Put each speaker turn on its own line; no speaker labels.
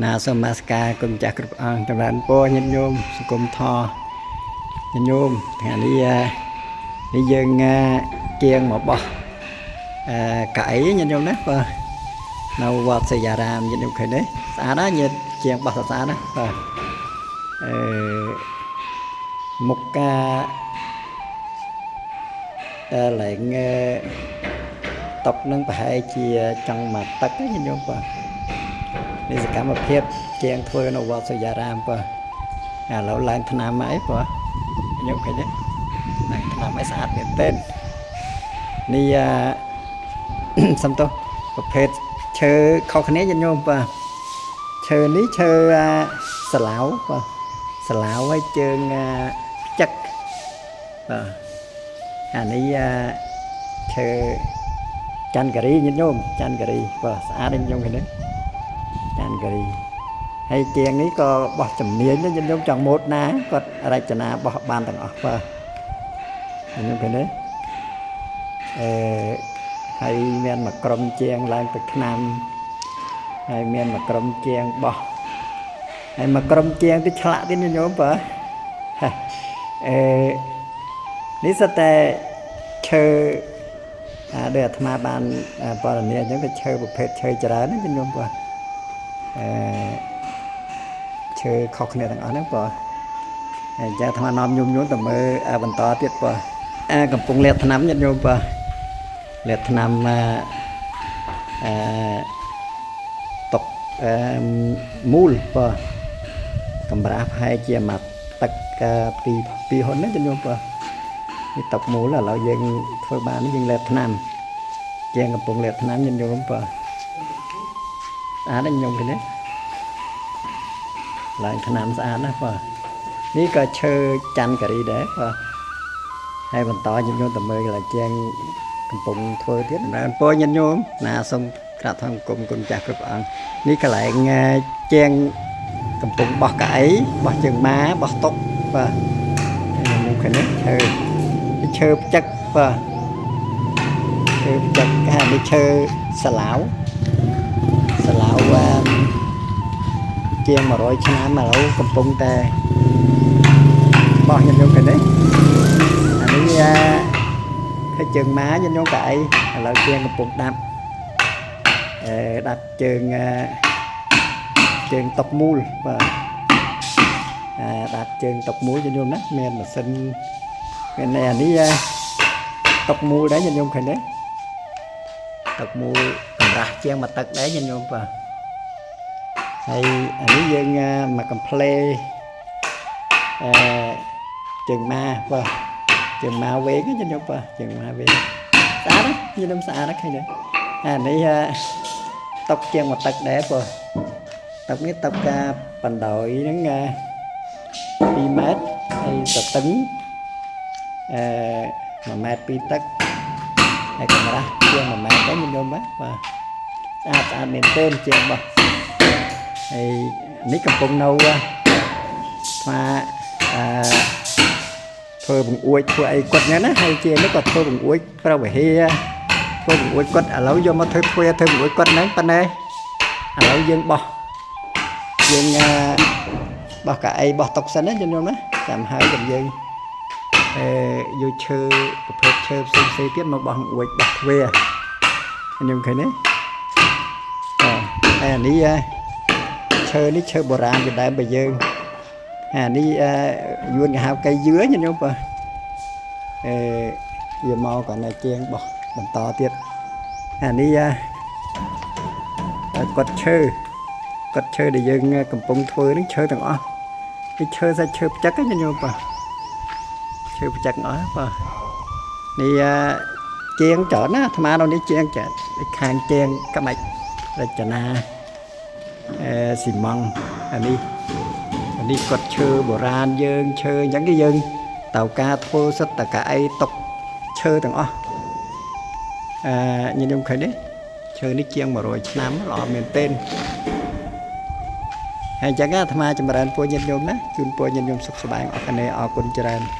ណាសូមនមស្ការគុណម្ចាស់គ្រប់អង្គចម្រើនពរញាតិញោមសង្គមធម៌ញាតិញោមថ្ងៃនេះនេះយើងជាងមកបោះកៅអីញាតិញោមណាបាទនៅវត្តសយារាមញាតិញោមឃើញទេស្អាតណាស់ញាតិជាងបោះស្អាតណាស់បាទអឺមុខការឡើងតុកនឹងប្រហែលជាចង់មកទឹកញាតិញោមបាទនេះសកម្មភាពជាងធ្វើនៅវត្តសយារាមបាទឥឡូវឡើងឆ្នាំអីបាទញោមឃើញទេឡើងឆ្នាំអីស្អាតមែនទែននេះអា សំទោសប្រភេទឈើខុសគ្នាញាតិញោមបាទឈើនេះឈើអាស្លាវបាទស្លាវហើយជើងអាផ្ចឹកបាទអានេះអាឈើច័ន្ទការីញាតិញោមច័ន្ទការីបាទស្អាតញាតិញោមឃើញទេច័ន្ទការីហើយជាងនេះក៏បោះជំនាញដែរញាតិញោមចង់ម៉ូតណាគាត់រចនាបោះបានទាំងអស់បាទញាតិញោមឃើញទេអឺហើយមានមួយក្រុមជាងឡើងទៅឆ្នាំហើយមានមួយក្រុមជាងបោះហើយមួយក្រុមជាងទៅឆ្លាក់ទៀតញាតិញោមបាទអឺនេះសុទ្ធតែឈើអាដូចអាត្មាបានបរនីអញ្ចឹងទៅឈើប្រភេទឈើច្រើនណាញាតិញោមបាទអឺឈើខុសគ្នាទាំងអស់ហ្នឹងបាទហើយចាអាត្មានាំញោមញោមទៅមើលបន្តទៀតបាទអាកំពុងលាបថ្នាំញាតិញោមបាទលាបថ្នាំអឺតុកអឺមូលបាទកម្រាស់ប្រហែលជាមួយទឹកពីពីហ៊ុនណាញាតិញោមបាទនេះតុកមូលឥឡូវយើងធ្វើបាននេះយើងលាបថ្នាំជាងកំពុងលាបថ្នាំញាតិញោមបាទស្អាតណាស់ញោមឃើញទេឡើងថ្នាំស្អាតណាស់បាទនេះក៏ឈើច័ន្ទការីដែរបាទហើយបន្តញាតិញោមទៅមើលកន្លែងជាងកំពុងធ្វើទៀតចម្រើនពរញាតិញោមណាសូមក្រាបថ្វាយបង្គំគុណចាស់គ្រប់អង្គនេះកន្លែងជាងកំពុងបោះកៅអីបោះជើងម៉ាបោះតុបាទញាតិញោមឃើញទេឈើឈើផ្ចឹកបាទឈើផ្ចឹកហើយនេះឈើសាឡាវសាឡាវជាង100ឆ្នាំឥឡូវកំពុងតែបោះញាតិញោមឃើញទេអានេះឃើញជើងម៉ាញាតិញោមកៅអីឥឡូវជាងកំពុងដាប់អឺដាប់ជើងជើងតុកមូលបាទអាដាប់ជើងតុកមូលញាតិញោមណាមានម៉ាស៊ីនមានអានេះតុកមូលដែរញាតិញោមឃើញទេតុកមូលកម្រាស់ជាងមួយទឹកដែរញាតិញោមបាទហើយអានេះយើងមកកំផ្លេអឺជើងម៉ាបាទជើងម៉ាវែងញាតិញោមបាទជើងម៉ាវែងស្អាតណាញាតិញោមស្អាតណាស់ឃើញទេអានេះតុកជាងមួយទឹកដែរបាទតុកនេះតុកការបណ្ដោយហ្នឹង2ម៉ែត្រហើយសតឹងអឺ1ម៉ែត្រ2ទឹកហើយកម្រាស់ជាង1ម៉ែត្រដែរញាតិញោមបាទបាទស្អាតស្អាតមែនទែនជាងបោះហើយនេះកំពុងនៅថ្មអឺធ្វើបង្អួចធ្វើអីគាត់ហ្នឹងណាហើយជាងនេះក៏ធ្វើបង្អួចព្រះវិហារធ្វើបង្អួចគាត់ឥឡូវយកមកធ្វើទ្វារធ្វើបង្អួចគាត់ហ្នឹងប៉ុណ្ណេះឥឡូវយើងបោះយើងអឺបោះកៅអីបោះតុសិនណាញាតិញោមណាចាំហើយចាំយើងអឺយកឈើប្រភេទឈើផ្សេងផ្សេងទៀតមកបោះបង្អួចបោះទ្វារញោមឃើញទេអហើយអានេះឈើនេះឈើបុរាណពីដើមរបស់យើងអានេះយួនគេហៅកៃយឿញាតិញោមបាទអឺយកមកគាត់នៅជាងបោះបន្តទៀតអានេះគាត់ឈើគាត់ឈើដែលយើងកំពុងធ្វើនឹងឈើទាំងអស់នេះឈើសាច់ឈើផ្ចឹកញាតិញោមបាទឈើផ្ចឹកអស់បាទនេះជាងច្រើនណាអាត្មានៅនេះជាងច្រើនខាងជាងក្បាច់រចនាអឺស៊ីម៉ង់អានេះអានេះគាត់ឈើបុរាណយើងឈើអញ្ចឹងគេយើងត្រូវការធ្វើសិតតកៅអីតុកឈើទាំងអស់អឺញាតិញោមឃើញទេឈើនេះជាង100ឆ្នាំល្អមែនទែនហើយអញ្ចឹងអាត្មាចម្រើនពរញាតិញោមណាជូនពរញាតិញោមសុខសប្បាយអរគុណអរគុណច្រើន។